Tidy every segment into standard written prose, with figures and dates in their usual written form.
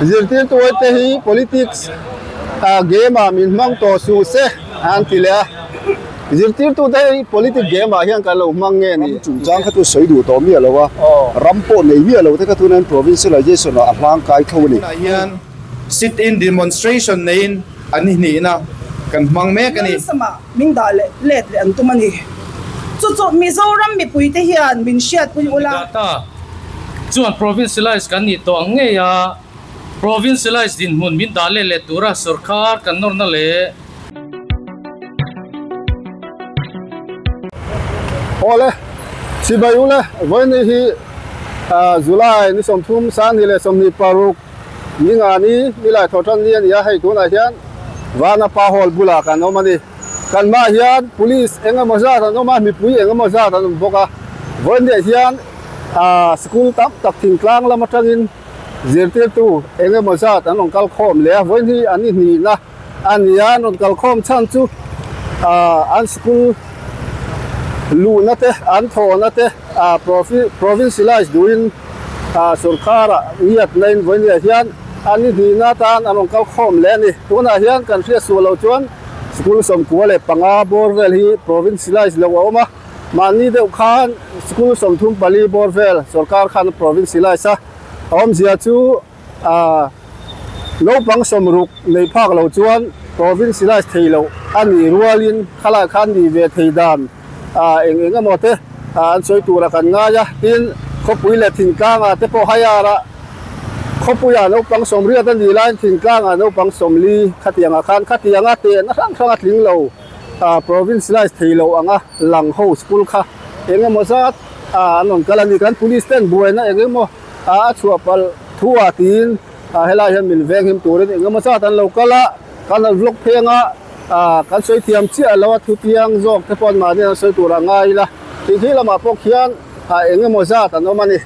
Zirtirtu te hi politics game ah min hmang tawh suh se an ti leh a. Zirtirtu te hi politic game ah hian kan lo hmang nge ni? Ram chungchang kha chu sawi duh tawh miah lo a, ram pawh nei miah lo te kha tunah hian provincialization ah a hlang kai tho a ni. Tunah hian sit-in demonstration neiin an hnihna kan hmang mek a ni. Lalsama min dah leh let leh an tum a ni. Chu chu Mizoram mipuite hian min hriatpui ula. Data chuan provincialize kan nih tawh ang ngei a, provincialize dinhmun min dah let leh tura sorkar kan nawrna leh. Awle, Chibai ule, vawiin hi July ni 30 sangni leh 26 ni nga ni nilai thaw tan ni a ni a, hei tunah hian Vanapa Hall bulah kan awm a ni. Kan hmaah hian Police eng emaw zat an awm a, mipui eng emaw zat an awm bawk a. Vawiin leh hian school tam tak thingtlang lam atangin zirtirtu eng emaw zat an rawn kal khawm leh a, vawiin hi an inhnihna a ni a, an rawn kal khawm chhan chu an school luhna te an thawhna te provincialize duhin sorkar ah ngiatna in vawiin ah hian an ni hnihna atan an rawn kal khawm leh a ni. Tunah hian kan hriat suh loh chuan school 95 bawr vel hi provincialize loh a awm a, mahni deuh khan school 34 bawr vel sorkar khan a provincialize a, a awmzia chu Naupang 60 nei phak lo chuan provincialize thei loh a nih rualin khalai khan nih ve thei dan eng eng emaw te an sawi tura kan ngai a. Tin, khawpui leh thingtlangah te pawh haiara khawpuiah naupang 80 a nih laiin thingtlangah naupang 40 khatiangah khan khatianga tehna hrang hrang a tling lo provincialize thei loh anga lang ho school kha eng emaw zat an rawn kal a ni. Kan police ten buaina eng emaw a chhuah palh thu ah tiin helai hian min veng him turin eng emaw zat an lo kal a, kan han vlog pheng a, kan sawi thiam chiah lo a thu piang zawk te pawh an mahni an sawi tur a ngai ila tih khi lamah pawh khian eng emaw zat an awm a ni.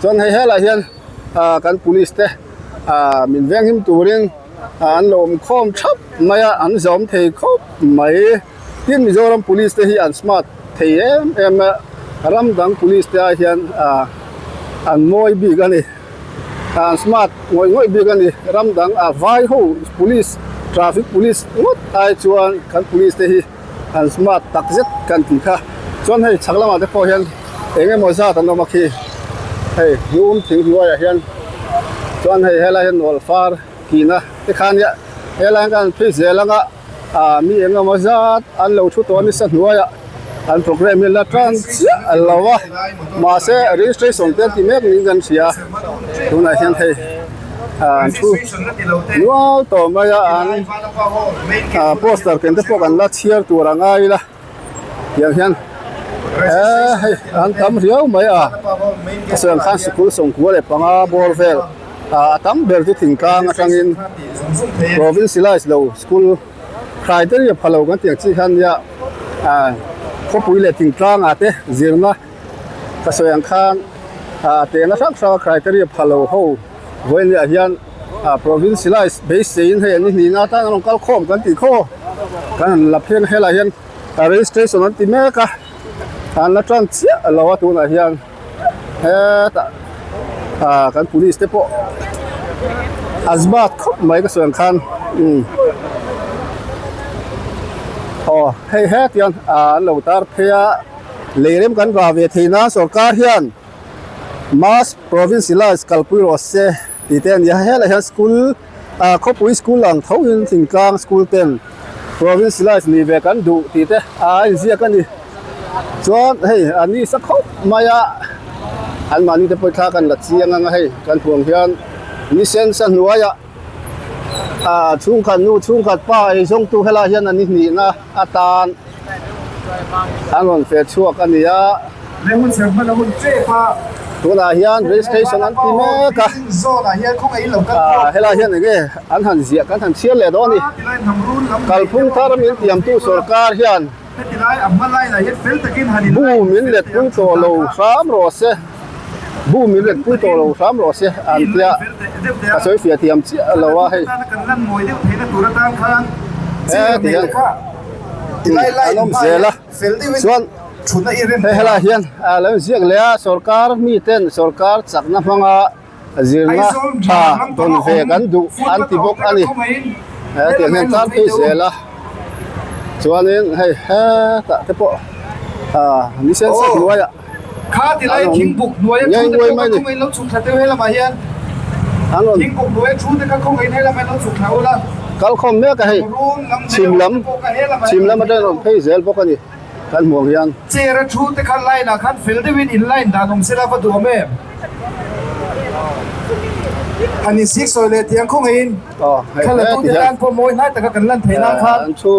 Chuan hei helai hian kan police te min veng him turin an lo awm khawm thap mai a, an zawm thei khawp mai. Tin Mizoram police te hi an smart thei em em a, ram dang police te ai hian ah an mawi bik a ni, an smart ngawih ngawih bik a ni, ram dang a vai ho police traffic police ngawt ai chuan kan police te hi an smart tak zet kan tih kha. Chuan hei chhak lamah te pawh hian eng emaw zat an awm a khi hei hnum thing hnuaiah hian chuan hei helai hian nawlh far tihna te khan helai hian kan han phei zel ang a. Ah mi eng emaw zat an lo thu tawh a nisa hnuaiah an programme hi la tan chiah a lo a mahse registration te an ti mek niin kan hria tunah hian hei ah an thu nual tawh mai a an ah poster ken te pawh kan la chhiar tur a ngai ila tiang hian eh hei an tam riau mai a a sawi ang khan sikul 95 bawr vel. A tam ber chu thingtlang atangin provincialize lo school criteria pha lo kan tih ang chi khan nia khawpui leh thingtlangah te zirna ka sawi ang khan tehna hrang hrang a criteria pha lo ho vawiin ah hian provincialize beiseiin hei an ni hnihna atan an rawn kal khawm kan tih khaw kan han la pheng helaiah hian registration an ti mek a an la tan chiah lo a tunah hian. Hetah ah kan police te pawh a zbat khawp mai ka sawi ang khan umm aw hei hetiang ah an lo tar phei a lei rem kan va ve thei nan sorkar hian mass provincialize kalpui rawh se tih te a ni a helaiah hian school ah khawpui school ang tho in thingtlang school ten provincialize ni ve kan duh tih te a inziak a ni chuan hei a nisa khawp mai a an mahni te pawh thla kan la chiang ang a hei kan huang hian ni sen sa hnuaiah ah chhungkhat nu chhungkhat pa eizawng tu helaiah hian an ni hnihna atan an rawn feh chhuak a ni a tunah hian registration an ti mek a ah helaiah hian eng nge an han ziah kan han chhiar leh dawn a ni kalphung thar min tiamtu sorkar hian bu min let pui tawh lo hram rawh se bu min let pui tawh lo hram rawh se an tia ka sawi fiah thiam chiah lo a hei heti hian an awm zel a chuan hei helaiah hian a lo inziak leh a sorkar miten sorkar chakna hmanga. Zirna tha tawn ve kan duh an ti bawk a ni. Hetiang hian tan phei zel a, chuanin hei hetah te pawh ni sen sa hnuaiah an awm ngei nguai mai a ni. An rawn kal khawm mek a hei chhim lam chhim lam atangin rawn phei zel bawk a ni kan hmuh ang hian. Chair a thu te kha line ah khan fel deuhin in line dan awm sela va duh awm em? Han in sik sawi leh tiang khawngaihin thla la tute tan pawh mawi hnai taka kan lan theih nan khan. An thu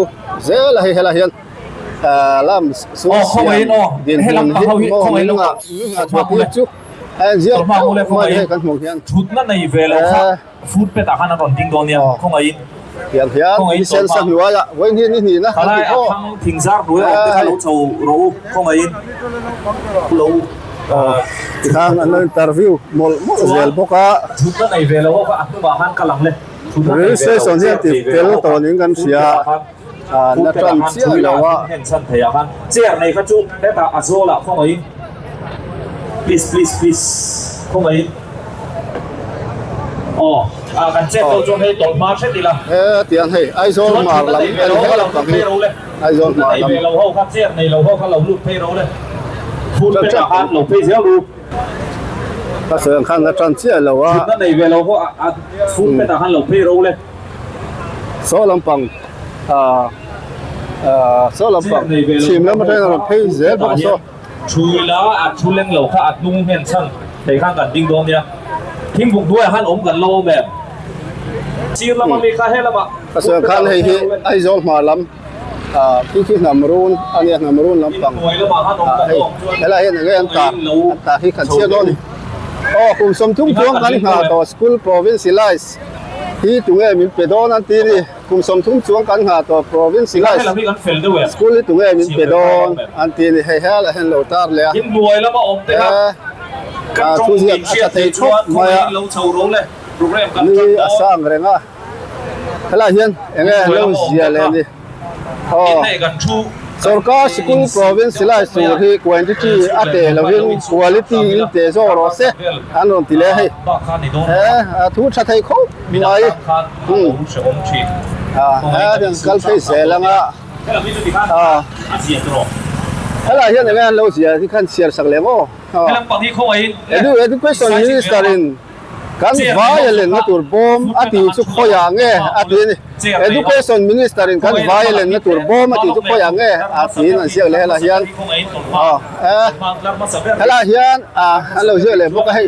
zel a hei helai hian lam sum siam dinhmun hi maw min ngah min ngah chhuah tir chu a en ziak theuh mai hei kan hmuh hian. Thutna nei ve lo kha footpath ah khan an rawn ding dawn nia khawngaihin. Tiang hian ni sen sa hnuaiah vawiin hi ni hnihna kan ti pawh. Khalai a thlang thingzar hnuai awm te kha lo chho rawh u khawngaihin lo. Tikhan an lo interview mawlh mawlh zel bawk a. Thutna nei ve lo ho kha a hnungah khan kal ang le. Thutna nei ve lo Registration hian ti fel tawnin kan hria a na tan chiah lo a. Chhan theiah khan chair nei kha chu hetah a zawlah khawngaihin please please please khawngaihin aw a kan chet lo chuan hei tawlh hma hret ila. He tiang hei Aizawl hmar lam en he lampang hi Aizawl hmar lam. Nei ve lo ho kha chair nei lo ho kha lo lut phei ro le. Phul pet ah khan lo phei zel ru. Ka sawi ang khan ka tan chiah lo a. Thutna nei ve lo ho a phul pet ah khan lo phei ro le. Saw lampang ah saw lampang chhim lam atangin a rawn phei zel bawk a saw. Thui la a thu leng lo kha a hnung hnen chhan thei khan kan ding dawn nia. Thingbuk hnuaiah khan awm kan lo awm em? Sir lama mi kha he lamah. Ka sawi ang khan hei hi Aizawl hmar lam ah khi khi hnam run a nia hnam run lampang ah hei helai hian enge an tah an tah hi kan chhiat dawn a ni. Aw kum 30 chuang kan nghah tawh school provincialize hi tunge min pe dawn an ti a ni. Kum 30 chuang kan nghah tawh provincialize school hi tunge min pe dawn an ti a ni. Hei helai hian lo tar leh a. Eh thu ziak a tha thei khawp mai a. Ni a sang reng a. Helai hian enge lo zia leh ni. Aw sorkar sikul provincialize tur hi quantity a teh lovin quality in teh zawk rawh se an rawn ti leh a hei. Eh thu tha thei khawp mai. Umm a he kal phei zel anga a helai hian enge an lo zia hi khan chhiar sak leh maw education minister in kan vai a lenna tur bawm a tih chu khawiah nge a ti a ni education minister in kan vai a lenna tur bawm a tih chu khawiah nge a tiin an ziak leh helai hian helai hian an lo ziak leh bawk a hei.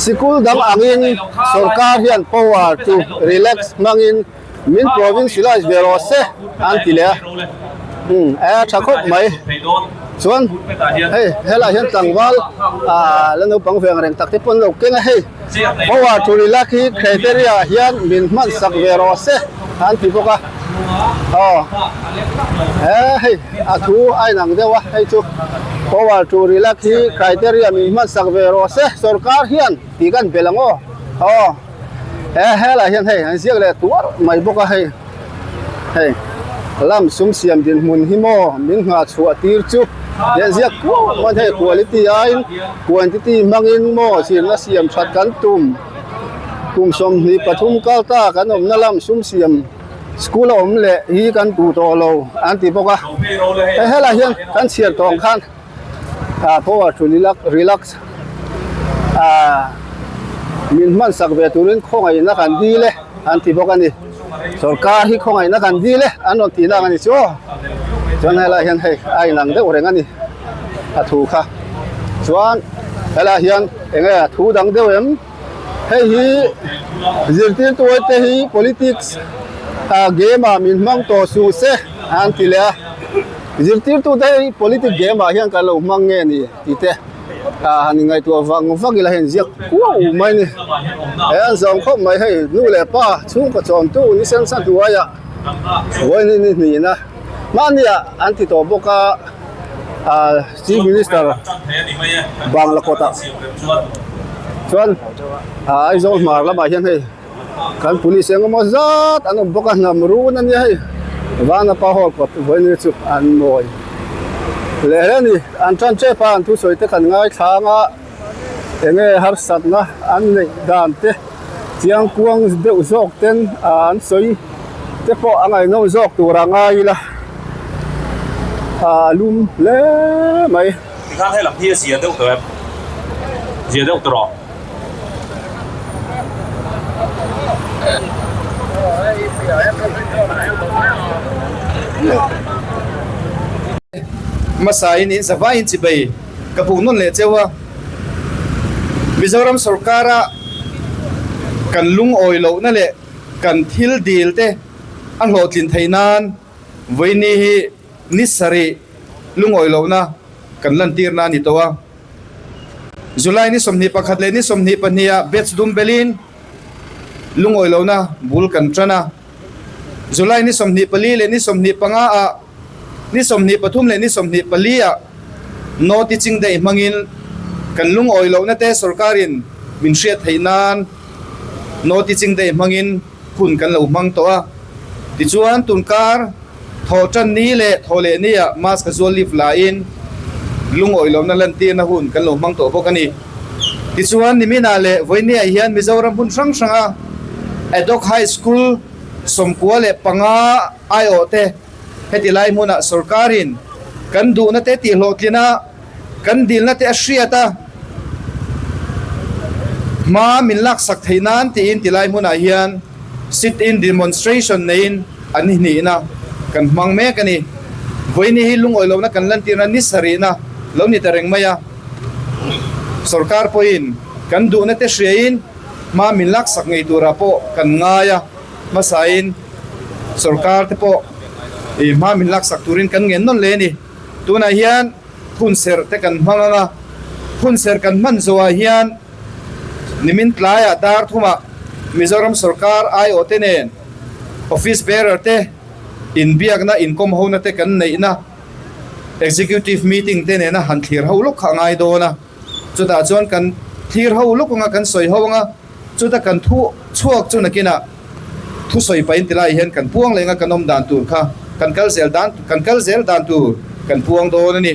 Sikul dang angin sorkar hian power to relax hmangin min provincialize ve rawh se an ti leh a. Umm a tha khawp mai. Chuan hei helai hian tlangval ah la naupang ve ang reng tak te pawh an lo keng a hei. Power to relax hi criteria ah hian min hman sak ve rawh se an ti bawk a. Aw he hei a thu a inang deuh a hei chu power to relax hi criteria min hman sak ve rawh se sorkar hian tih kan belh ang aw aw he helai hian hei an ziak leh tuar mai bawk a hei hei lam sum siam dinhmun hi maw min nghah chhuah tir chu hian ziak kuau mai hei quality aiin quantity hmangin maw zirna siam that kan tum. Kum 23 kal ta kan awmna lam sum siam school a awm leh hi kan duh tawh lo an ti bawk a. Hei helai hian kan chhiar tawh ang khan ah power to relax ah min hman sak ve turin khawngaihna kan dil e an ti bawk a ni. Sorkar hi khawngaihna kan dil e an rawn tih nak a ni chu aw. Chuan helai hian hei a inang deuh reng a ni a thu kha. Chuan helai hian eng nge thu dang deuh em? Hei hi zirtirtu te hi politics ah game ah min hmang tawh suh se an ti leh a. Zirtirtu te hi politic game ah hian kan lo hmang nge ni tih te ah han ingaihtuah vang vang ila hei ziak kuau mai a ni. He an zawm khawp mai hei nu leh pa chhungkaw chawmtu ni sen sa hnuaiah vawiin ni hnihna mahniah an ti tawh bawk a ah Chief Minister Bangla kawtah chuan ah Aizawl hmar lamah hian hei kan police eng emaw zat an awm bawk a hnam run a nia hei Vanapa hall kawt vawiin chu an mawi leh hle a ni an tan tep a an thusawi te kan ngaithlang a. Enge harsatna an neih dan te chiang kuang deuh zawk ten an sawi te pawh a ngaihnawm zawk tur a ngai ila a lum hle mai. Tikhan helam hi a zia deuh tawh em? Zia deuh tawh rawh. Hmasain in zavaiin chibei ka buk nawn leh cheu a, Mizoram sorkara kan lungawi lohna leh kan thil dil te a hlawhtlin theih nan vawiini hi ni sarih lungawi lohna kan lantirna a ni tawh a. July ni 21 leh ni 22 ah batch dum belin lungawi lohna bul kan tan a. July ni 24 leh ni 25 ah ni 23 leh ni 24 ah No Teaching Day hmangin kan lungawi lohna te sorkarin min hriat theih nan No Teaching Day hmangin hun kan lo hmang tawh a. Tichuan tunkar Thawh tan ni leh thaw leh nia mask a zual lift laiin lungawi lohna lantirna hun kan lo hmang tawh bawk a ni. Tichuan niminah leh vawinia hian Mizoram hmun hrang hranga Adhoc High School 95 aiawh te heti lai hmunah sorkarin kan duhna te tihhlawhtlin a, kan dilna te a hriat a, hma min laksak theih nan tiin tilai hmunah hian sit-in demonstration neiin an hnihna kan hmang mek a ni. Vawiini hi lungawi lohna kan lantirna ni sarihna lo ni ta reng mai a, sorkar pawhin kan duhna te hriain hma min laksak ngei turah pawh kan ngai a, hmasain sorkar te pawh hma min laksak turin kan ngen nawn leh a ni. Tunah hian hunserh te kan hmang ang a, hunserh kan hman zawhah hian nimin tlaiah dar thumah Mizoram sorkar aiawh te nen office bearer te inbiakna inkawm hona te kan neihna executive meeting te nena han thlir ho lawk kha a ngai dawn a, chutah chuan kan thlir ho lawk anga kan sawi ho anga chuta kan thu chhuak chu nakinah Thusawi pahin tilai hian kan puang leh anga kan awm dan tur kha kan kal zel dan kan kal zel dan tur kan puang dawn a ni.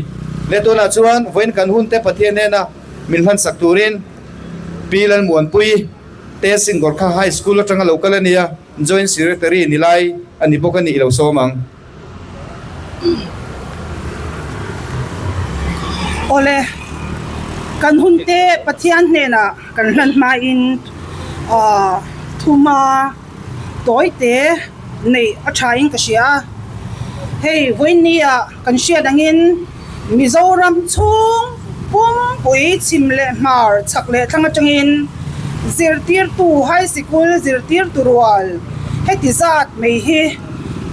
Le tunah chuan vawiin kan hun te Pathian hnena min hlansak turin Pi Lalmuanpui te Singorkha High School atanga lo kal a nia, Joint Secretary ni lai a ni bawk a nih lo sawm ang. Awle, kan hun te Pathian hnenah kan hlan hmain thuma tawi te neih a thain ka hria a. Hei vawinia kan hriat angin Mizoram chhung pumpui chhim leh hmar chhak leh thlang atangin zirtirtu high sikul zirtirtu rual heti zat mai hi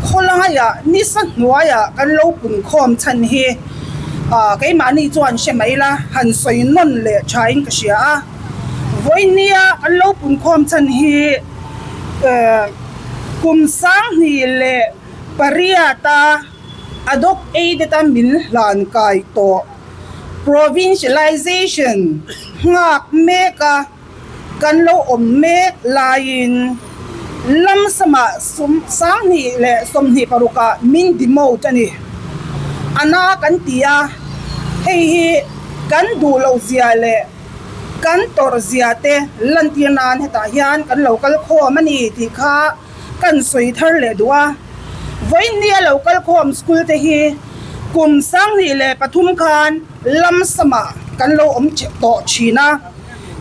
Khawlaiah nisa hnuaiah kan lo punkhawm chhan hi keimahni chuan hre mai la, han sawi nawn leh thain ka hria a. Vawinia kan lo punkhawm chhan hi kum 2008-a Adhoc Aided-a min hlan kai tawh Provincialization nghak mek a. Kan lo awm mek laiin lamsamah 2026 ah min demote a ni. A na kan ti a, hei hi kan duh loh zia leh kan tawrh zia te lantir nan hetah hian kan lo kal khawm a ni tih kha kan sawi thar leh duh a. Vawiin a lo kal khawm school te hi kum 2003 khan lamsamah kan lo awm tawh thin a.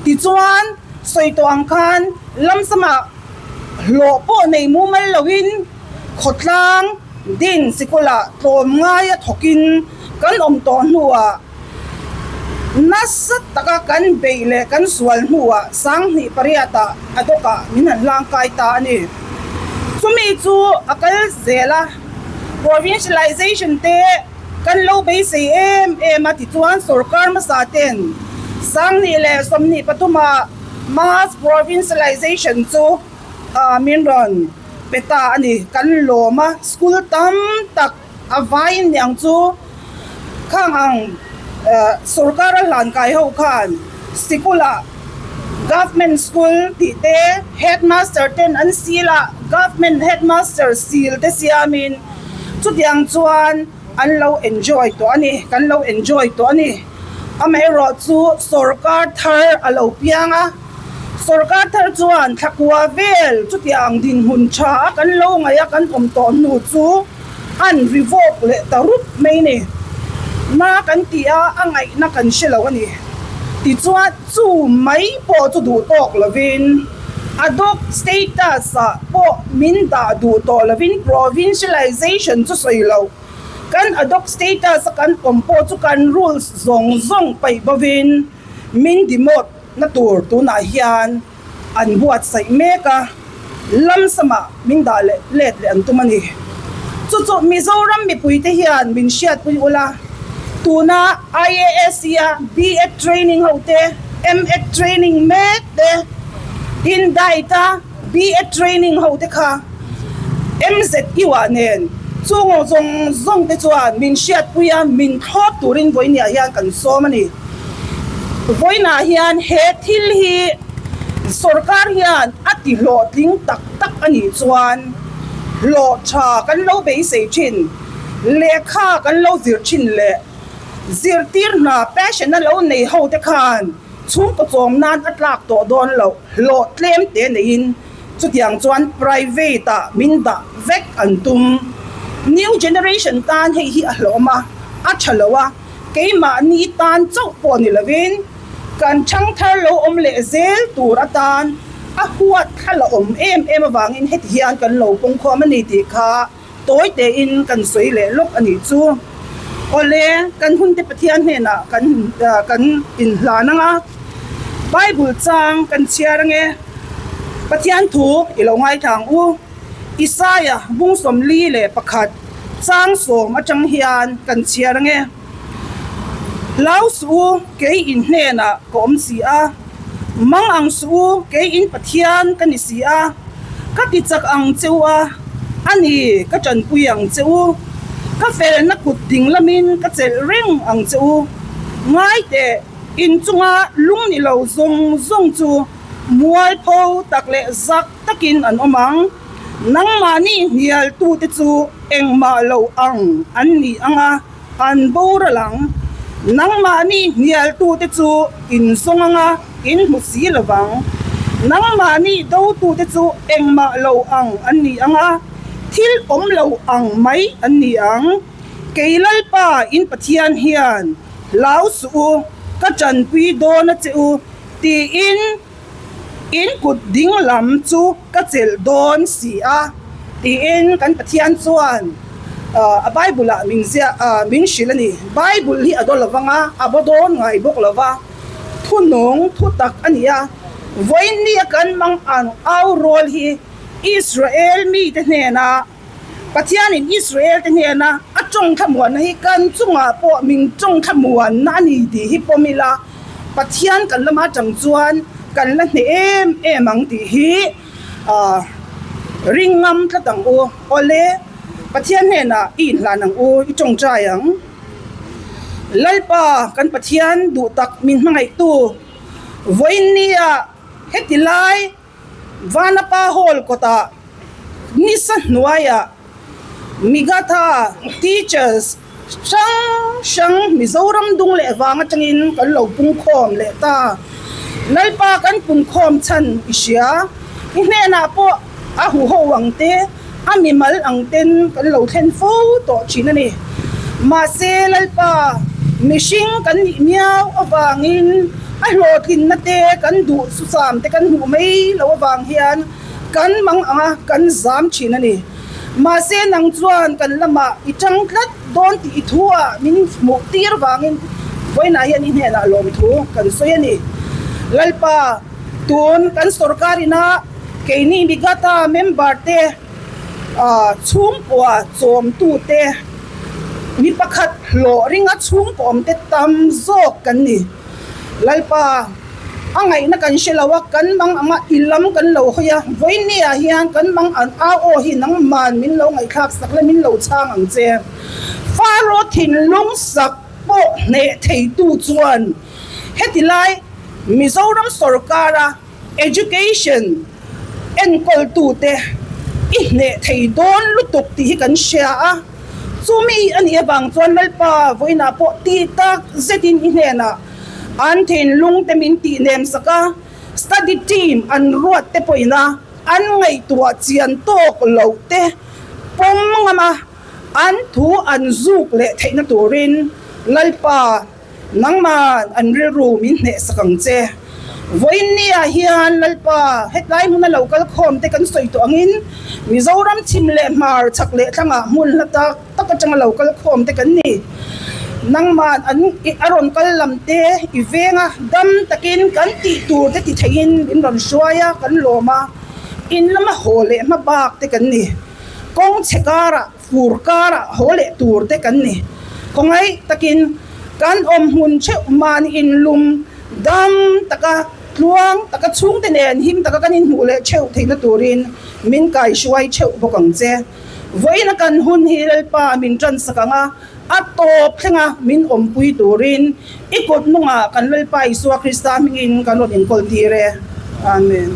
Tichuan, sawi tawh ang khan lamsamah hlawh pawh nei mumal loin khawtlang din sikulah tlawm ngaia thawkin kan awm tawh hnuah nasa taka kan beih leh kan sual hnuah 2008-ah a dawkah min han hlangkai ta a ni. Chumi chu a kal zel a, provincialization te Kan lo beisei em em a tichuan sorkar hmasa ten 2023 ah Mass Provincialization chu min rawn pe ta a ni. Kan lawm a, school tam tak a vaiin niang chu khang ang sorkar a hlan kai ho khan sikul ah Government school tih te headmaster ten an seal a, Government headmaster seal te siamin Chutiang chuan an lo enjoy tawh a ni, kan lo enjoy tawh a ni. Amaherawhchu sorkar thar a lo piang a, sorkar thar chuan thlakua vel chutiang dinhmun tha a kan lo ngaih a kan awm tawh hnu chu an revoke leh ta rup mai ni. Na kan ti a, a ngaihna kan hre lo a ni. Tichuan chu mai pawh chu duh tawk lovin ad hoc status ah pawh min dah duh tawh lovin provincialization chu sawi loh. Kan ad hoc status a kan awm pawh chu kan rules zawng zawng paih bovin min demote na tur tunah hian an buatsaih mek a, lamsamah min dah leh let leh an tum a ni. Chu chu Mizoram mipuite hian min hriatpui ula, tuna IASC a B.Ed training ho te, M.Ed training mek te, tin diet a B.Ed training ho te kha MZU ah nen chung zawng zawng te chuan min hriatpui a, min thlawp turin vawinia hian kan sawm a ni. Vawiinah hian he thil hi sorkar hian a ti hlawhtling tak tak a nih chuan hlawh tha kan lo beisei thin, lehkha kan lo zir thin leh zirtir hna passion a lo nei ho te khan chhungkaw chawm nan a tlak tawh dawn loh hlawh tlem te neiin chutiang chuan private ah min dah vek an tum. New generation tan hei hi a hlawm a, a tha lo a. Keimahni tan chauh pawh ni lovin kan thangthar lo awm leh zel tur atan a huat thla la awm em em avangin heti hian kan lo pawngkhawm a ni tih kha tawi tein kan sawi leh lawk a nih chu. Awle, kan hunte Pathian hnenah kan kan inhlan ang a, Bible chang kan chhiar ang e, Pathian thu i lo ngaithla ang u. Isaia bung 41 chang sawm atang hian kan chhiar ange. Hlau suh u, kei in hnenah ka awm si a, mang ang suh u, kei in Pathian ka ni si a, ka ti chak ang che u a, a ni, ka tanpui ang che u, ka felna kut ding lamin ka chelh reng ang che u. Ngai teh, in chunga lung ni lo zawng zawng chu mualpho tak leh zak takin an awm ang. Nangmahni hnialtute chu engmah lo ang an ni ang a, an boral ang. Nangmahni hnialtute chu in zawng ang a, in hmu si lo vang. Nangmahni dotute chu engmah lo ang an ni ang a, thil awm lo ang mai an ni ang. Kei Lalpa in Pathian hian hlau suh u, ka tanpui dawn a che u, tiin In kut ding lam chu ka chelh dawn si a, tiin kan Pathian chuan a Bible ah min ziah min hrilh a ni. Bible hi a daw lo vang a, a baw dawn ngai bawk lo va, thu nung thu tak a ni a. Vawiin a kan mang ang au rawl hi Israel mite hnenah Pathianin Israel-te hnena a tawng thlamuanna hi kan chungah pawh min tawng thlamuanna a ni tih hi pawm ila, Pathian kan lama atang chuan kan la hneh em em ang tih hi ring ngam tlat ang u. Awle, Pathian hnenah i inhlan ang u, i tawngtai ang. Lalpa kan Pathian duh tak min hmangaihtu, vawiin nia heti lai, Vanapa Hall kawtah nisa hnuaiah Migatha Teachers hrang hrang Mizoram dung leh vang atangin kan lo pungkhawm leh ta. Lalpa kan pungkhawm chhan i hria. I hnenah pawh a huho ang te, a mimal ang ten kan lo thlen fo tawh thin a ni. Mahse Lalpa mihring kan nih miau avangin a hlawhtlinna te kan duh susam te kan hmuh mai loh avang hian kan mang ang a, kan zam thin a ni. Mahse nang chuan kan lamah i tang tlat dawn tih i thu ah min hmuh tir vangin vawiinah hian i hnenah lawmthu kan sawi a ni. Lalpa tun kan sorkar ina Keini Migata member te chhungkua chawmtute mi pakhat hlawh ringa chhungkaw awm te tam zawk kan ni. Lalpa, a ngaihna kan hre lo a, kan mang anga i lam kan lo hawi a, vawiinni ah hian kan mang an au aw hi nangman min lo ngaihthlak sak la min lo chhang ang che. Faro thinlung sak pawh hneh theitu chuan heti lai Mizoram sorkara Education enkawltute i hneh thei dawn lutuk tih hi kan hria a, chumi a nih avang chuan Lalpa vawiinah pawh ti tak zetin i hnenah. An thinlung te min tih nem sak a, study team an ruat te pawhin a an ngaihtuah chian tawk loh te pawm ngam a, an thu an zuk leh theihna turin Lalpa Nangmah an rilru min hneh sak ang che. Vawiin niah hian Lalpa hetlai hmuna lo kal khawm te kan sawi tawh angin Mizoram chhim leh hmar chhak leh thlangah hmun hla tak tak atanga lo kal khawm te kan ni. Nangmah an a rawn kal lam te i venga dam takin kan tih tur te ti theiin min rawn hruai a, kan lawm a, in lama haw leh hma bak te kan ni. Kawng chhe karah Fur karah haw leh tur te kan ni. Khawngaih takin kan awm hmun theuh mahni inlum dam taka tluang taka chhungte nen him taka kan inhmuh leh theuh theihna turin min kaihruai theuh bawk ang che. Vawiina kan hun hi Lalpa min tansak ang a, a tawp thlenga min awmpui turin i kut hnungah kan Lalpa Isua Krista hmingin kan rawn inkawl tir e. Amen.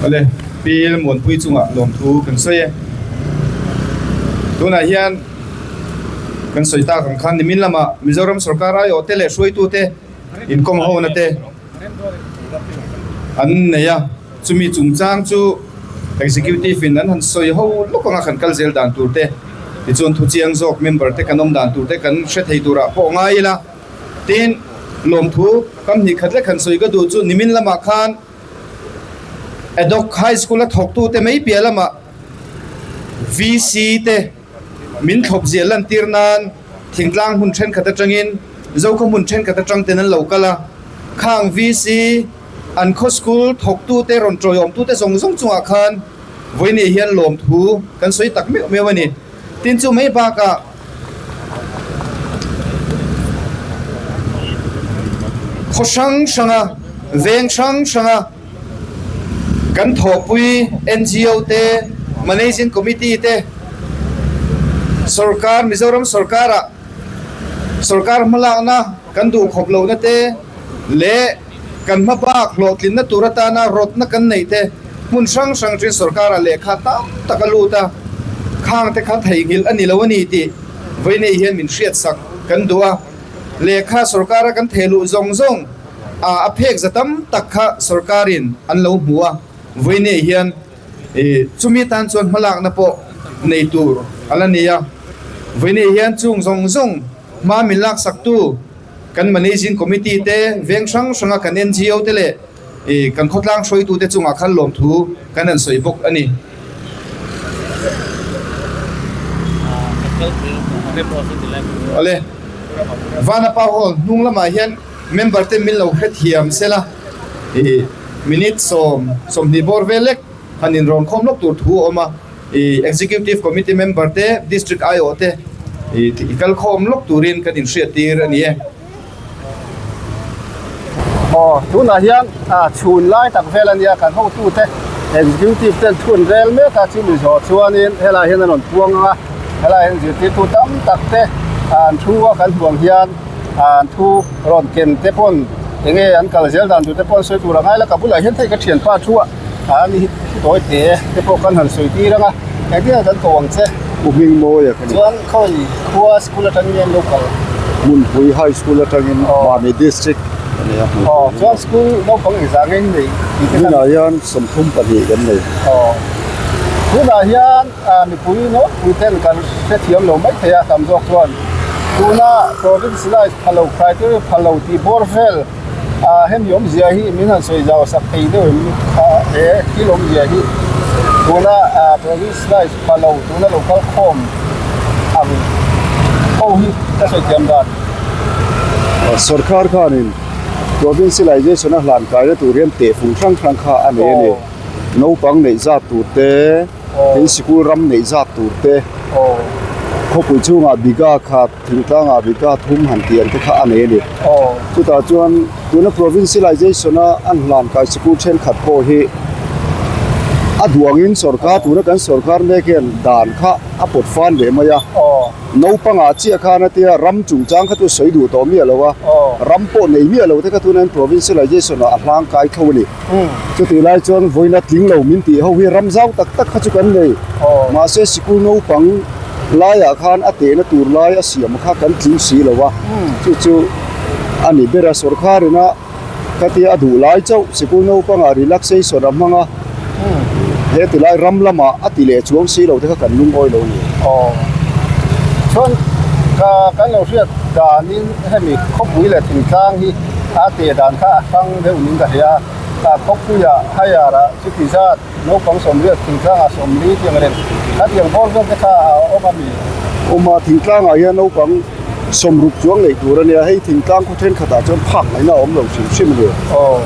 Awle, Pi Muanpui chungah lawmthu kan sawi e. Tunah hian kan sawi tak ang khan nimin lamah Mizoram sorkar aiawhte leh hruaitute inkawm hona te an nei a, chumi chungchang chu Executive in an han sawi ho lawk anga kan kal zel dan tur te, tichuan thuchiang zawk member te kan awm dan tur te kan hre thei turah pawh ngai ila. Tin, lawmthu kam hnih khat lek han sawi ka duh chu nimin lamah khan Adhoc High School a thawktute mai piah lamah VC te min thlawp ziah lantir nan thingtlang hmun thenkhat atangin Zokhaw hmun thenkhat atang ten an lo kal a, khang VC an khaw school thawktute rawn tawiawmtute zawng zawng chungah khan vawiin hian lawmthu kan sawi tak meuh meuh a ni. Tin chu mai bakah khaw hrang hranga veng hrang hranga kan thawhpui NGO te Managing Committee te sorkar Mizoram sorkara sorkar hmalakna kan duh khawp lohna te leh kan hmabak hlawhtlinna tur atana rawtna kan neih te hmun hrang hrang ṭin sorkara lehkha tam tak a lut a, khang te kha theihnghilh a ni lo a ni tih vawiinei hian min hriatsak kan duh a, lehkha sorkara kan theh luh zawng zawng a a phek za tam tak kha sorkarin an lo hmu a, vawiinei hian chumi tan chuan hmalakna pawh nei tur a la ni a, vawiinei hian chung zawng zawng hma min laksaktu. Kan Managing Committee te, veng hrang hranga kan NGO te leh kan khawtlang hruaitute chungah khan lawmthu kan han sawi bawk a ni. Awle, Vanapa Hall hnung lamah hian member te min lo hrethiam sela, minute 20 bawr vel lek han inrawnkhawm lawk tur thu a awm a. Executive Committee member te, District aiawh te i kal khawm lawk turin kan inhriat tir a ni e. Aw, tunah hian chhun lai tak vel a nia, kan hotute Executive ten thu an rel mek a, chumi zawh chuanin helaiah hian an rawn puang ang a, helaiah hian zirtirtu tam tak te an thu a kan hmuh ang hian an thu rawn ken te pawn enge an kal zel dan tur te pawh an sawi tur a ngai la, ka bulah hian hei ka thianpa thu a. A ni hi tawi te te pawh kan han sawi tir ang a, engtin nge kan ko ang che? Pu Hmingmawia ka ni. Chuan khawi khua school atangin nge an lo kal? Hmunpui High School atangin Mami District a ni a. Aw, chuan school naupang engzah nge in nei tih te khan? Tunah hian 32 kan nei. Aw, tunah hian mipui nawlpui ten kan hrethiam lo mai thei a, tam zawk chuan tuna province life pha lo criteria pha lo tih bawr vel, Ah hemi awmzia hi min han sawi zau sak thei deuh em ah he thil awmzia hi tuna ah province life pa lo tuna lo kal khawm ang ho hi ka sawi thiam dan. Sorkar khanin provincialization a hlan kaina tur hian tehfung hrang hrang kha a nei a ni. Naupang neih zat tur te, tin sikul ram neih zat tur te, khawpui chhungah bigha khat, Thingtlangah bika thum han tih ang te kha a nei a ni. Chutah chuan tuna provincialization a an hlan kai sikul thenkhat pawh hi a. A duangin sorkar tuna kan sorkar mek hian dan kha a pawt fan leh mai a. Naupangah chiah khan a tia ram chungchang kha chu sawi duh tawh miah lo a, ram pawh nei miah lo te kha tunah hian provincialization ah a hlang kai tho a ni. Chutih lai chuan vawiina tling lo min tih ho hi ram zau tak tak kha chu kan nei. Mahse sikul naupang laiah khan a tehna tur lai a siam kha kan tling si lo a, chu chu a ni ber a. Sorkar ina Ka tia a duh lai chauh sikul naupangah relaxation a hmang a, he ti lai ram lamah a ti leh chuang si lo te kha kan lungawi lo a ni. Aw. Chuan ka kan lo hriat danin hemi khawpui leh thingtlang hi a teh dan kha a hrang deuh niin ka hria a, khawpuiah higher ah chuti zat Naupang sawmriat thingtlangah sawmli tiang reng khatiang bawr vel te kha a awm a mi? Awm a, thingtlangah hian naupang sawmruk chuang neih tur a nia, hei thingtlang khaw thenkhatah chuan phak ngaihna a awm lo hrim hrim a ni. Aw,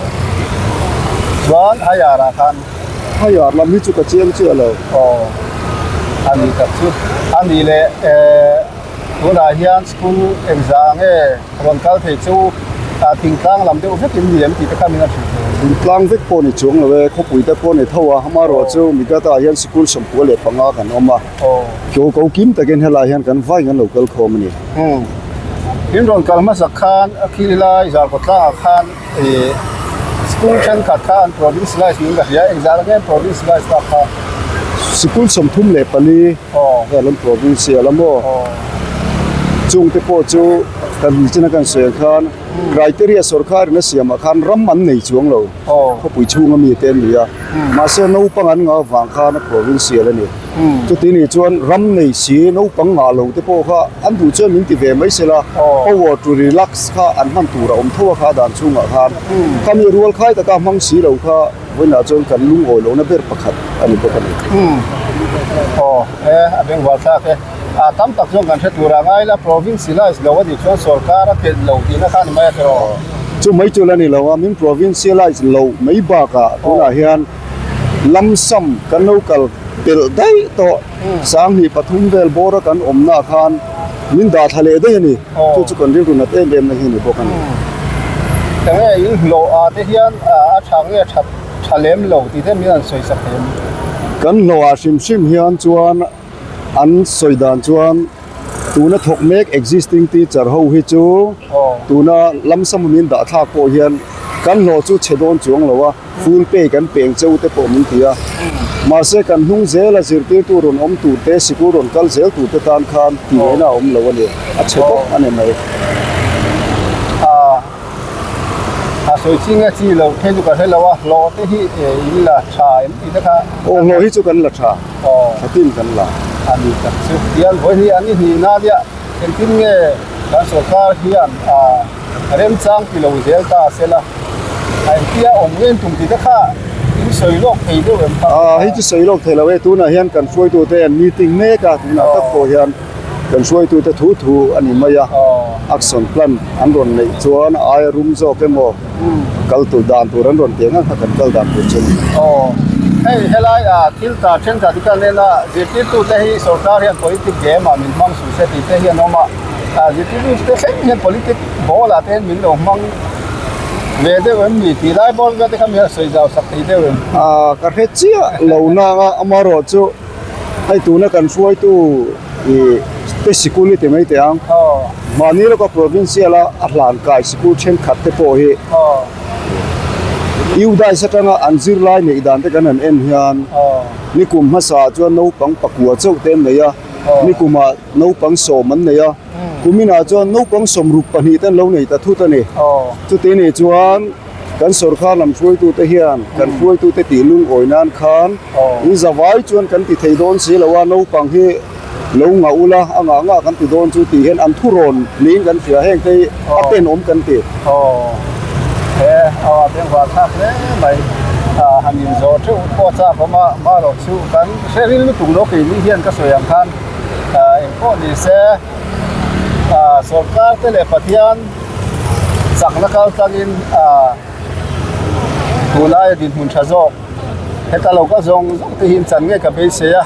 chuan Hayar ah khan? Hayar lam hi chu ka chiang chiah lo. Aw, a ni tak chu. A ni leh eh tunah hian school engzah nge? Rawn kal thei chu thingtlang lam deuh vek in ni em tih te kha min a hrilh thei. Thingtlang vek pawh ni chuang lo e, khawpui te pawh ni tho a, amaherawh chu Migata ah hian sikul 95 kan awm a, ko ko kim takin helai hian kan vai kan lo kal khawm a ni. Umm, in rawn kal hmasak khan a khil lai Zarkawt tlangah khan ih school thenkhat kha an provincialize niin ka hria, engzah nge an provincialize tak kha? Sikul 34. Vel an provincial a maw? Chung te pawh chu kan nichin a kan sawi ang khan criteria sorkar in a siam ah khan ram an nei chuang lo khawpui chhung ami te an ni a mahse naupang an ngah avang khan a provincial a ni chuti nih chuan ram nei si naupang ngah lo te pawh kha an duh chuan min ti ve mai se la power to relax kha an hman tur a awm tho a kha dan chhungah khan khami rual khai taka hmang si lo kha Vawiinah chuan kan lungawi lohna ber pakhat a ni bawk a ni. Umm. Aw, he a bengvar thlak e. A tam tak chuan kan hre tur a ngai la, provincialize lo a nih chuan sorkar a khelh lo tihna kha a ni mai a tiraw? Chu mai chu la ni lo a, min provincialize lo mai bakah tunah hian lump sum kan lo kal pelh daih tawh. 2003 vel bawra kan awmnaah khan min dah thla leh daih a ni. Chu chu kan rilru nat em em na hi a ni bawk a ni. Enge in hlawh ah te hian a tha nge tha tha lem lo tih te min an sawi sak thei a ni. Kan hlawh ah hrim hrim hian chuan an sawi dan chuan tuna thawk mek existing teacher ho hi chu tuna lamsam min dah thlak pawh hian kan hlawh chu chhe dawn chuang lo a. Full pay kan peng cheu te pawh min ti a, mahse kan hnung zela zirtirtu rawn awm tur te, sikul rawn kal zel tur te tan khan tihngaihtna a awm lo a ni, a chhe bawk a ni mai. A sawi chi nge chi lo phei chu ka hre lo a, hlawh te hi in la tha em tih te kha. Aw hlawh hi chu kan la tha, tha tin kan la. A ni tak chu, tiang vawi hi an i hnihna nia engtin nge kan sorkar hian a. Remchang ti lo zel ta se la, a engtia awm ngei tum tih te kha in sawi lawk thei deuh em kha? Aaa hei chu sawi lawk thei lo e, tunah hian kan hruaitute an meeting mek a, tunah tak pawh hian kan hruaitute thu thu a ni mai a, action plan an rawn neih chuan a aia rum zawk emaw kal tur dan tur an rawn tih ang ang kha kan kal dan tur chu a ni. Aw, hei helai ah thil ta thenkhat hi ka nen a, zirtirtute hi sorkar hian politic game ah min hmang suh se tih te hi an awm a. Zirtirtu te thleng hian politic ball ah te hian min lo hmang ve deuh em ni tih lai bawr vel te kha min han sawi zau sak thei deuh em? Aaa ka hre chiah lo nang a, amaherawh chu hei tuna kan hruaitu ih te sikul hi ti mai teh ang, mahni lawka provincial a a hlan kai sikul thenkhat te pawh hi UDISE atanga an zirlai neih dan te kan han en hian nikum hmasa ah chuan naupang pakua chauh te an nei a, nikumah Naupang sawm an nei a, kuminah chuan naupang 62 te an lo nei ta thut a ni. Chuti nih chuan kan sorkar lam hruaitute hian kan hruaitute tih lungawi nan khan in zavai chuan kan ti thei dawn si lo a, naupang hi lo ngah ula a ngah ngah kan ti dawn chu tih hian an thurawn niin kan hria, heng te hi a tenawm kan ti. Aw he aw a bengvar thlak hle mai, han inzawh theuh pawh a chak awm a, marawh chu kan hre ril lutuk lo keini hian ka sawi ang khan. Engpawh ni se sorkar te leh Pathian chakna kal tlangin tunlaia dinhmun tha zawk heta lo kal zawng zawng te hi in chan ngei ka beisei a,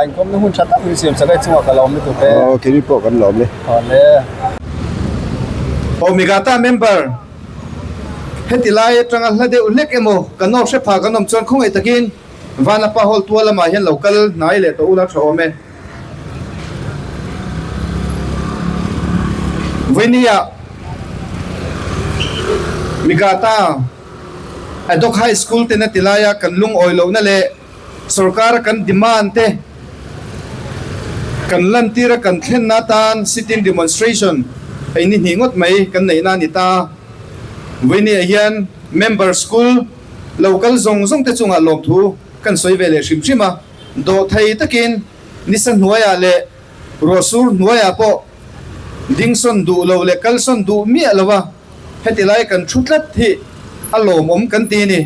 inkawmna hun tha tak min siam chak e chungah ka lawm lutuk e. Aw keini pawh kan lawm e. Awle. Omegata member heti lai atanga hla deuh hlek emaw kan aw hre pha kan awm chuan khawngaih takin. Vanapa Hall tual lamah hian lo kal hnai leh tawh ula tha awm e. Vawinia Migata Adhoc High School tena ti laia kan lungawi lohna leh sorkara kan demand te kan lantira kan thlenna atan sit-in demonstration hei ni hnih ngawt mai kan neihna a ni ta. Vawinia hian member school lo kal zawng zawng te chungah lawmthu kan sawi ve leh hrim hrim a, dawhthei takin nisa hnuaiah leh ruahsur hnuaiah pawh dingsawn duh lo leh kalsawn duh miah lo a, heti lai kan thu tlat hi a lawmawm kan ti a ni.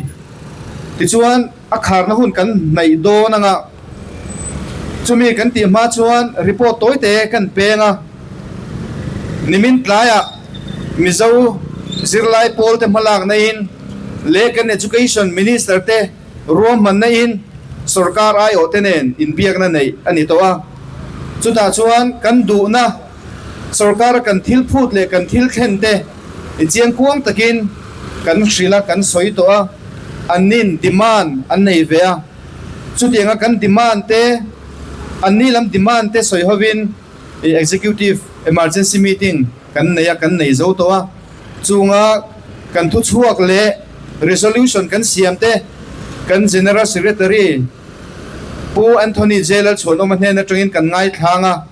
Tichuan a kharna hun kan hnaih dawn anga chumi kan tih hma chuan report tawi te kan peng a, nimin tlaiah Mizo zirlai pawl te hmalakna in leh kan Education Minister te ruahmanna in sorkar aiawh te nen inbiakna neih a ni tawh a, chutah chuan kan duhna sorkara kan thil phut leh kan thil thlen te i chiangkuang takin kan hrilh a, kan sawi tawh a, annin demand an nei ve a, chutianga kan demand te, anni lam demand te sawi hovin i executive emergency meeting kan nei a, kan nei zo tawh a, chunga kan thuchhuak leh resolution kan siam te kan General Secretary Pu Anthony J Lalchhuanawma hnen atangin kan ngaithlang a.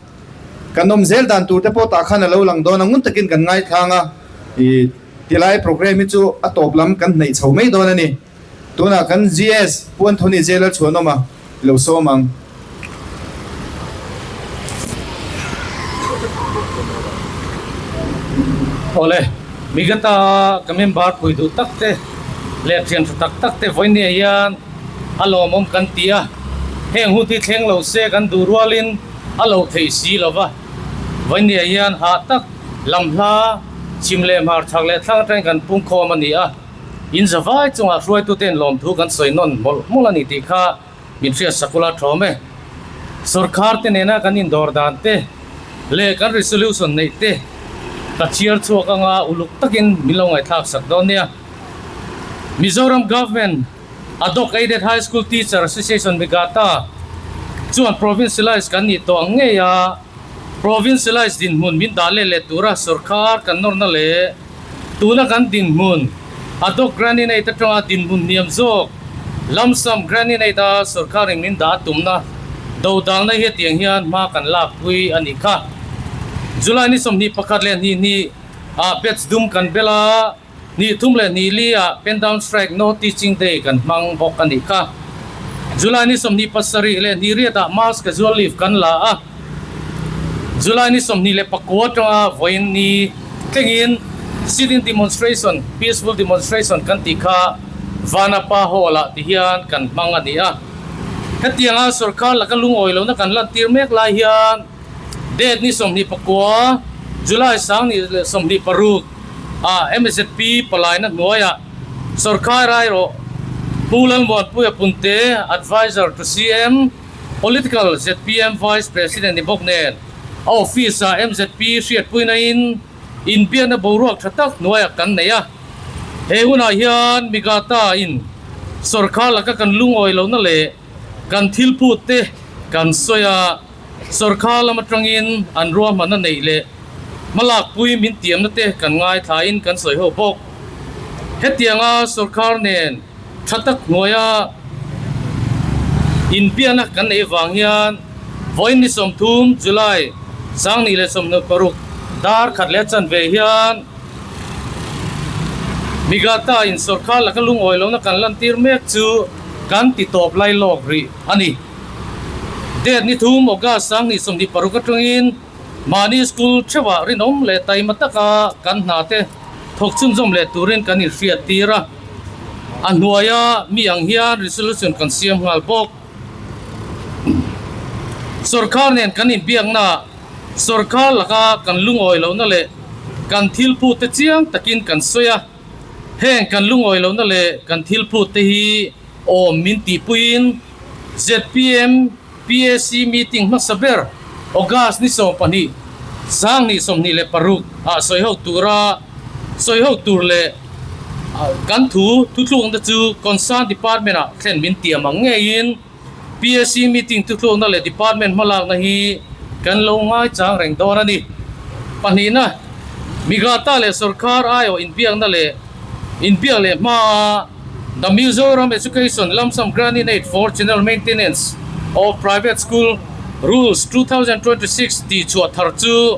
Kan awm zel dan tur te pawh tah khan a lo lang dawn a, ngun takin kan ngaithlang a, i tilai programme hi chu a tawp lam kan hnaih chho mai dawn a ni. Tunah kan GS Pu Anthony J Lalchhuanawma i lo sawm ang. Awle, Migata ka member pui duh tak te leh thian tha tak tak te vawinia hian a lawmawm kan ti a, heng hun hi thleng lo se kan duh rualin a lo theih si lo va, vawinia hian hah tak lam hla chhim leh hmar chhak leh thlang atangin kan pung khawm a ni a, in zavai chungah hruaitute in lawmthu kan sawi nawn mawlh mawlh a ni tih kha min hriat sakula thawm e. Sorkar te nena kan indawr dan te leh kan resolution neih te ka chhiar chhuak anga uluk takin min lo ngaihthlak sak dawn nia. Mizoram Government Adhoc Aided High School Teacher Association Migata chuan Provincialized kan nih tawh ang ngei a, Provincialized dinhmun min dah let leh tura sorkar kan nawrna leh tuna kan dinhmun Adhoc Grant-in-Aid atanga dinhmun hniam zawk Lump Sum Grant-in-Aid a sorkarin min dah a tumna dodalna hi hetiang hian hma kan lakpui a nih kha. July ni 21 leh 22 ah batch dum kan bel a. Hnih thum leh hnih li ah Pen Down Strike No Teaching Day kan hmang bawk a nih kha. July ni 27 leh hnih riat ah Mass Casual Leave kan la a. July ni 29 atanga vawiin ni thlengin Sit-in Demonstration, Peaceful Demonstration kan tih kha Vanapa Hall ah ti hian kan hmang a ni a. Hetianga sorkar laka lungawi lohna kan lantir mek lai hian Date ni 29, July 2026 ah MZP palaina hnuaiah Sorkhai Rairawh Pu Lalmuanpuia Punte, Adviser to CM, Political zpm Vice President ni bawk nen a office ah MZP hriatpuina in inbiakna boruak tha tak hnuaiah kan nei a. He hunah hian Migata in sorkar laka kan lungawi lohna leh kan thil phut te kan sawi a. Sorkar lam atangin an ruahmanna neih leh hmalakpui min tiamna te kan ngaithlain kan sawi ho bawk. Hetianga sorkar nen tha tak hnuaia inbiakna kan neih vang hian vawiin ni 30 July 2026 dar khat leh chanve hian Migata in sorkar laka lungawi lohna kan lantir mek chu kan ti tawp lai lawk rih a ni. Date ni thum August 2026 atangin mahni school theuhah rinawm leh taima taka kan hna te thawk chhunzawm leh turin kan inhriat tir a. A hnuaia mi ang hian resolution kan siam nghal bawk. Sorkar nen kan inbiaknaah sorkar laka kan lungawi lohna leh kan thil phut te chiang takin kan sawi a. Heng kan lungawi lohna leh kan thil phut te hi awm min tihpuiin zpm PAC meeting hmasa ber August ni 12, 2026 ah sawi ho tura sawi ho tur leh. Kan thu thuthlukna chu Concern Department ah thlen min tiam ang ngeiin PAC meeting thuthlukna leh Department hmalakna hi kan lo ngaichang reng dawn a ni. Pahnihna, Migata leh Sorkar aiawh inbiakna leh inbiak leh hmaa The Mizoram Education Lump Sum Grant-in-Aid for General Maintenance of Private School Rules 2026 tih chhuah thar chu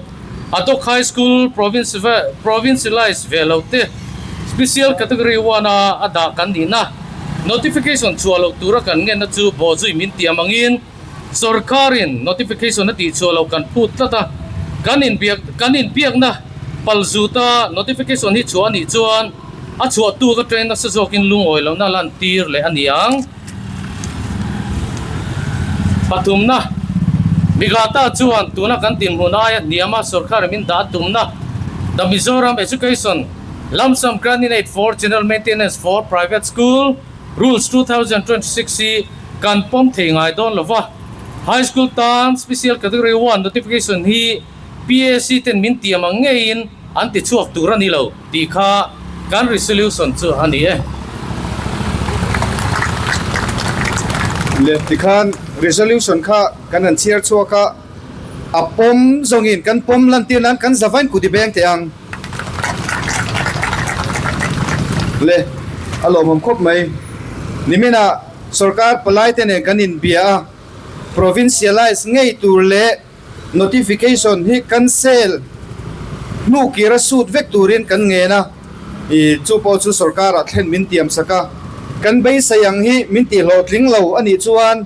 Adhoc High School Provincialised ve lo te Special Category One a a dah kan nihna Notification chhuah loh tura kan ngenna chu bawhzui min tiam angin Sorkarin Notification a tihchhuah loh kan phut tlat a, kan inbiak kan inbiakna palzuta Notification hi chhuah a nih chuan a chhuah tuk atangin nasa zawkin lungawi lohna lantir leh a ni ang. Pathumna, Migata chuan tuna kan dinhmun aia hniama sorkar min dah tumna The Mizoram Education Lump Sum Grant-in-Aid for General Maintenance for Private School Rules 2026 hi kan pawm thei ngai dawn lo va, High School tan Special Category One Notification hi PAC ten min tiam ang ngeiin an ti chhuak tur a ni lo tih kha kan resolution chu a ni e. Le tikhan resolution kha kan han chhiar chhuak a, a pawm zawngin kan pawm lantir nan kan zavain kut i beng teh ang. Le a lawmawm khawp mai. Niminah sorkar palaite nen kan inbia a, provincialise ngei tur leh Notification hi cancel hnu kira sut vek turin kan ngen a, ih chu pawh chu sorkarah thlen min tiam sak a, kan beisei ang hi min tihhlawhtling lo a nih chuan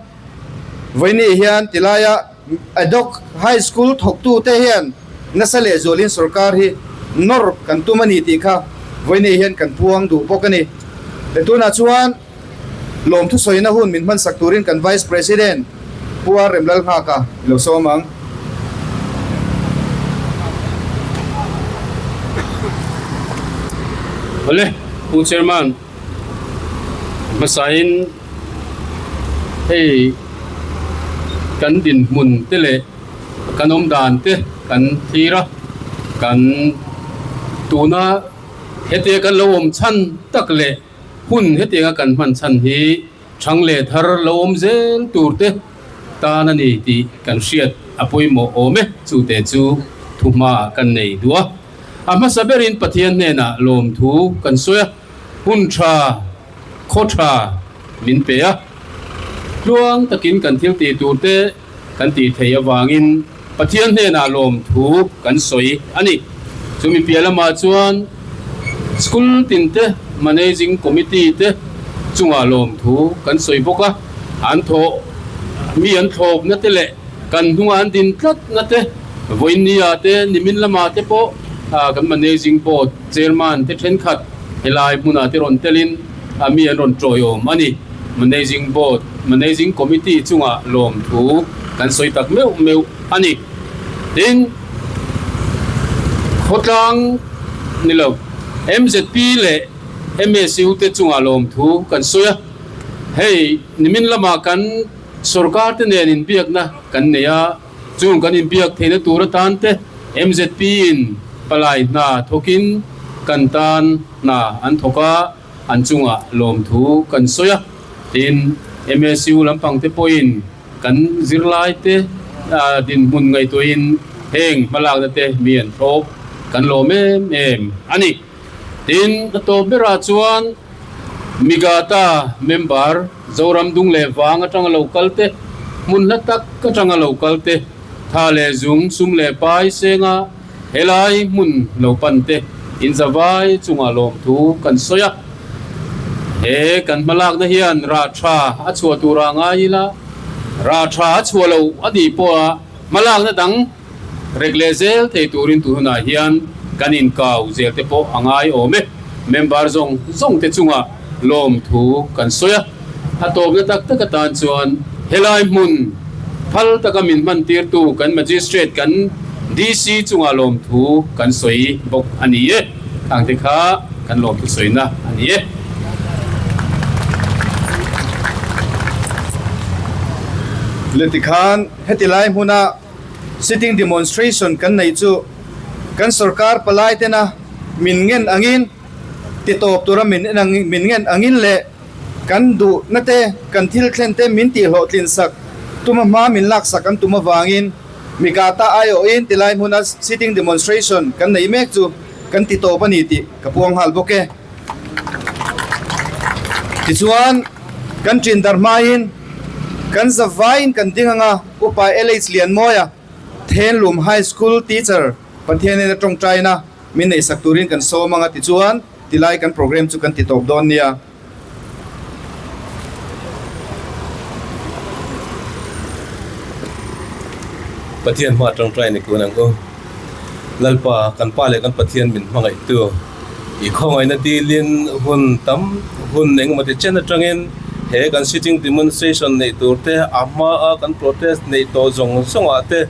vawiini hian tilaia Adhoc High School thawktute hian nasa lehzualin sorkar hi nawr kan tum a ni tih kha vawiini hian kan puang duh bawk a ni. Tunah chuan. Lawmthu sawina hun min hmansak turin kan Vice President Pu R. Remlalnghaka i lo sawm ang. Awle, Pu Chairman, hmasain hei kan dinhmun te leh kan awm dan te kan thlir a, kan tuna hetia kan lo awm chhan tak leh Hun hetianga kan hman chhan hi chhang leh thar lo awm zel tur te tan a ni tih kan hriat a pawimawh awm e, chute chu thuhma kan nei duh a. A hmasa berin Pathian hnenah lawmthu kan sawi a, hun tha, khaw tha min pe a, tluang takin kan thil tih tur te kan tih theih avangin Pathian hnenah lawmthu kan sawi a ni. Chumi piah lamah chuan School tinte Managing Committee te chungah lawmthu kan sawi bawk a, an thawh mi an thlawpna te leh kan hnungah an din tlatna te vawiinnia te nimin lamah te pawh kan Managing Board Chairman te thenkhat helai hmunah te rawn telin mi an rawn tawiawm a ni. Managing Board, Managing Committee chungah lawmthu kan sawi tak meuh meuh a ni. Tin, khawtlang ni lo, MZP leh MSU te chungah lawmthu kan sawi a. Hei, nimin lamah kan sorkar te nen inbiakna kan nei a, chung kan inbiak theihna tur atan te MZP in palai hna thawkin kan tan hna an thawk a. An chungah lawmthu kan sawi a, tin MSU lampang te pawhin kan zirlai te dinhmun ngaihtuahin heng hmalakna te mi an thlawp kan lawm em em a ni. Tin, a tawp berah chuan Migata member Zoram dung leh vang atanga lo kal te, hmun hla tak atanga lo kal te, tha leh zung, sum leh pai senga Helai hmun lo pan te inzavai chungah lawmthu kan sawi a, he kan hmalakna hian rah tha a chhuah turah ngai ila, rah tha a chhuah loh a nih pawha hmalakna dang rek leh zel thei turin tun hunah hian kan inkau zel te pawh a ngai awm e. Member zawng zawng te chungah lawmthu kan sawi a, a tawpna tak tak atan chuan helai hmun phal taka min hman tirtu kan Magistrate kan DC chungah lawmthu kan sawi bawk a ni e, khangte kha kan lawmthu sawina a ni e. Leti khan heti lai hmuna sitting demonstration kan neih chu kan sorkar palai tena min ngen angin. Titawp tura min en ang min ngen angin leh kan duhna te, kan thil thlen te min tihhlawhtlin sak tuma hma min laksak an tum avangin Mikata aiawhin tilai hmuna sitting demonstration kan nei mek chu kan titawp a ni tih ka puang nghal bawk e. Tichuan, kan ṭin dar hmain kan zavaiin kan ding anga Upa LH Lianmawia, Thenlum High School teacher Pathianin a tawngtaina min neihsak turin kan sawm anga tichuan tilai kan program chu kan ti tawp dawn nia. Pathian hma tawngtai ni kun ang u. Lalpa, kan Pa leh kan Pathian min hmangaihtu, i khawngaihna dilin hun tam hun engemaw ti chen atangin he kan sitting demonstration neih tur te, a hmaa kan protest neih tawh zawng zawngah te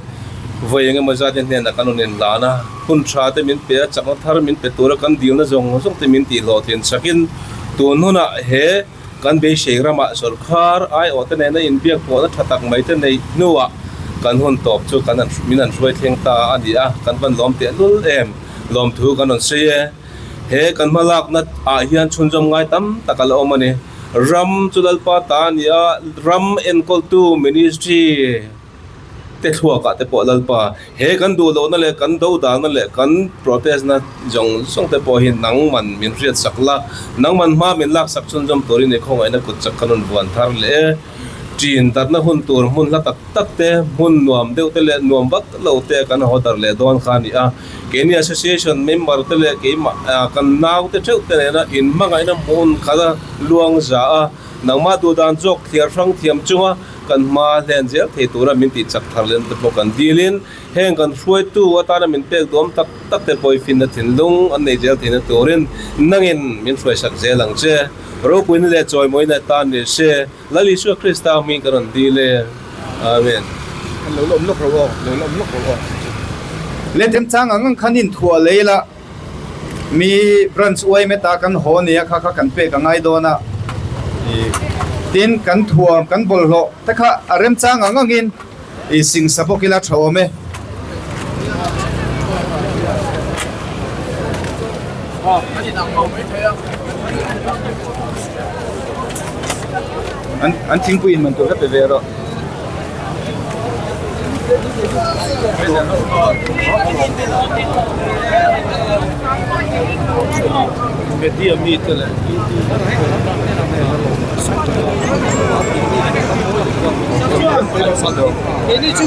vawi engemaw zat in hnenah kan rawn inhlan a, hun tha te min pe a, chakna thar min pe tura kan dilna zawng zawng te min tihhlawhtlin chakin tun hunah he kan beisei ramah sawrkar aiawh te nena inbiak pawhna tha tak mai te neih hnuah kan hun tawp chu kan an min an hruai thleng ta a ni a, kan van lawm teh lul em lawmthu kan rawn sawi e. He kan hmalakna ah hian chhunzawm ngai tam tak a la awm a ni. Ram chu Lalpa ta a ni a, ram enkawltu ministry te thluakah te pawh Lalpa he kan duh lohna leh kan do danna leh kan protest na zawng zawng te pawh hi nangman min hriat sak la, nangman hma min lak sak chhunzawm turin i khawngaihna kut chak kan rawn vuan thar leh e. Ṭin darhna hun tur hmun hla tak tak te, hmun nuam deuh te leh nuam vak lo te kan haw darh leh dawn kha a ni a. Keini association member te leh keimah kan nau te theuh te nena inhmangaihna hmun khat a luang za a, nangmah duh dan zawk thliar hrang thiam chunga kan hma hlen zel thei tura min tih chak thar leh te pawh kan dilin heng kan hruaitu atana min pek duam tak tak te pawh i finna thinlung an nei zel theihna turin nangin min hruaisak zel ang che. Ropuina leh chawimawina tan ni se, Lal Isua Krista hming ka rawn dil e. Amen. Lo la awm lawk ro aw, lo la awm lawk ro aw. Le remchang ang ang khan inthuah lei la, mi branch uaime ta kan haw nia kha kha kan pek a ngai dawn a, tin kan thuam kan bawlhhlawh te kha a remchang ang angin i singsa bawk ila tha awm e. An an thingpui in man tur ka pe ve rawh. Media mi te leh Keini chu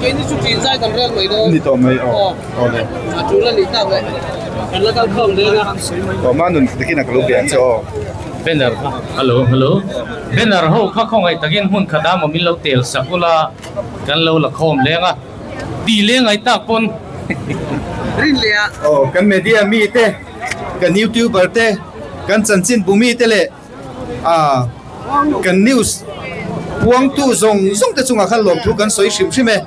keini chu ṭin zai kan rel mai dawn. Ni tawh mai aw. Aw le. A ṭul a nih tak leh kan la kal khawm dawn a. Aw ma nun takin a ka lo bia ang che aw. Banner kha hello hello banner ho kha khawngaih takin hmun khat a maw min lo tel sak ula kan lo la khawm leng a ti leng ai tak pawn. Rin leh a. Aw kan media mi te kan youtuber te kan chanchin bu mi te leh ah kan news puangtu zawng zawng te chungah khan lawmthu kan sawi hrim hrim e.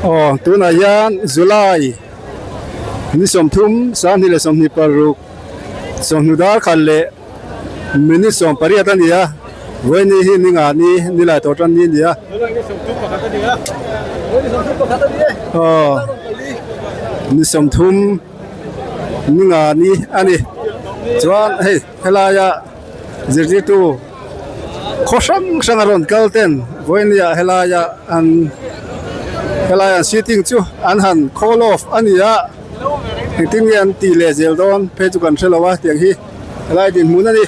Aw tunah hian July ni 30 sanghnih leh 26 sawmhnu dar khat leh minute 18 a ni a vawiini hi ni nga ni ni lai tawh tan ni a ni a aw ni 30 ni nga ni a ni chuan hei helaia zirtirtu khaw hrang hrang a rawn kal ten vawinia helaia an helai an sitting chu an han call off a ni a engtin nge an tih leh zel dawn phei chu kan hrelo a tiang hi helai dinhmun a ni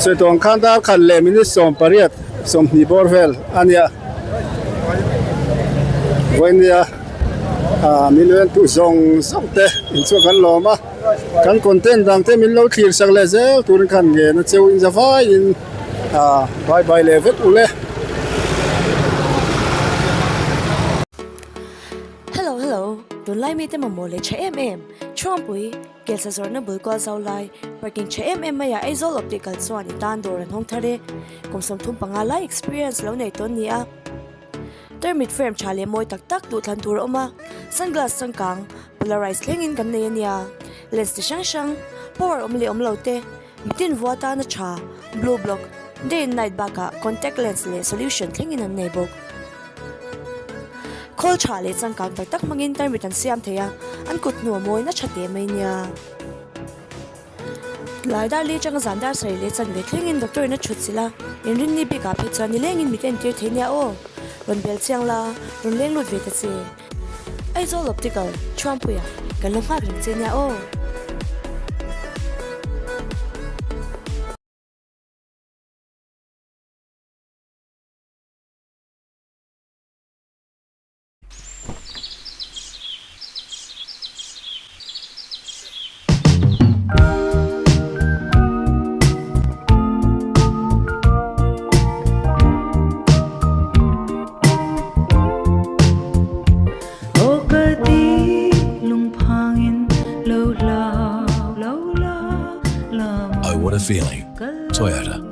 sawi tawng khan dar khat leh minute 18 20 bawr vel a nia vawinia ah min ventu zawng zawng te inchhuak kan lawm a. Kan content dang te min lo thlir sak leh zel turin khan ngen a cheu in za vaiin ah bye bye leh vek u le. Hello hello, tunlai mite mamawh leh tha em em. Thuampui, Kelsa zawrhna bul kual zau lai, parking tha em em maiah Aizawl Optical chuan i tan dawr an hawng thar e. Kum 35 lai experience lo nei tawn ni a. Tarmit frame tha leh mawi tak tak duhthlan tur a awm a, sunglass changkang, polarized thlengin kan nei a nia. Lens ti hrang hrang, power awm leh awm lo te, mitin vua tana tha, blue block, day and night bakah contact lens leh solution thlengin an nei bawk. Khawl tha leh changkang tak tak hmangin tarmit an siam thei a, an kut hnu a mawina tha teh mai nia. Lai dar li atanga zan dar sarih leh chanve thlengin doctor in a thut chilh a, inrinni bikah phei chuan nilengin mit entir thei nia aw. Rawn bel chiang la, rawn leng lut ve ta che. Aizawl Optical, Thuampuia, kan lo nghak reng che nia aw. I want a feeling. Toyota.